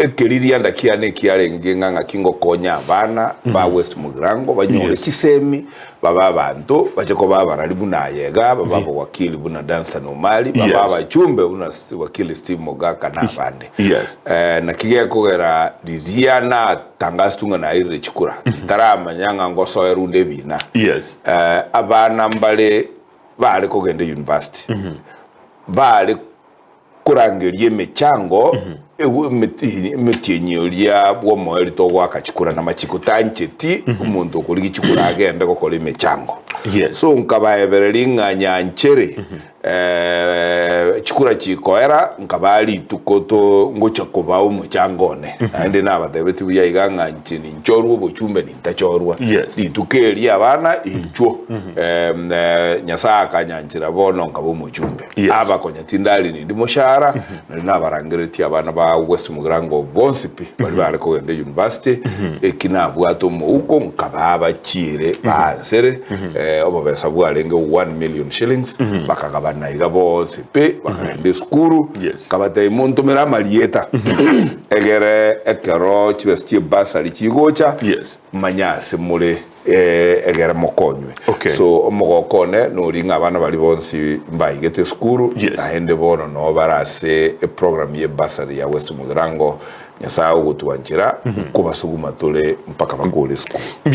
Ekeririanda kiane ekiarenge ng'a ng'aki ngokonya abana ba West Mugirango banyore chisemi, babe abanto, bache koba abarari buna aye iga, babe abawakili buna Dunstan Omari, babe abachumbe buna Wakili Steve Mogaka na abande. Naki gekogera riria natangasitwe ng'a nairire chikura, ntaramanya ng'a ngosoe runde ebina. Abana mbare bare kogenda university, bare korangeria emechango emetienyi oria bw'omoerio togoaka chikura na machiko tancheti omonto okorigia chikura agende gokora emechango. Yes. So nkabaebereria ng'a nyanchere chikura chikoera nkabaa rituko to ngocha kobaa omochango one. Naende nabatebetie buya iga ng'a inche ninchorwe obochumbe nintachorwa. Yes. Rituko erio abana inchuo Nyasae akanyanchera bono nkaba omochumbe. Yes. Aba konya tindari nindi moshahara, nari nabarangeretie abana ba West Mugirango bonsi pi, baria bare kogenda university, eki nabwate omouko nkabaa bachiire baansere, obobesa bwarenge 1 million shillings, bakagabana iga bonsi pi, bakagenda esukuru, Yes. nkabatebia montomere amarieta, egere ekero chibesa chie bursary chigocha, Yes. manye ase more. Egere mokonywe. Okay. So omogoko one nori ng'a abana baria bonsi mbaigete esukuru Yes. naende bono noo bare ase eprogram ye bursary ya West Mugirango Nyasae ogotwanchera nkobasuguma tore mpaka bakore esukuru. Mbuya.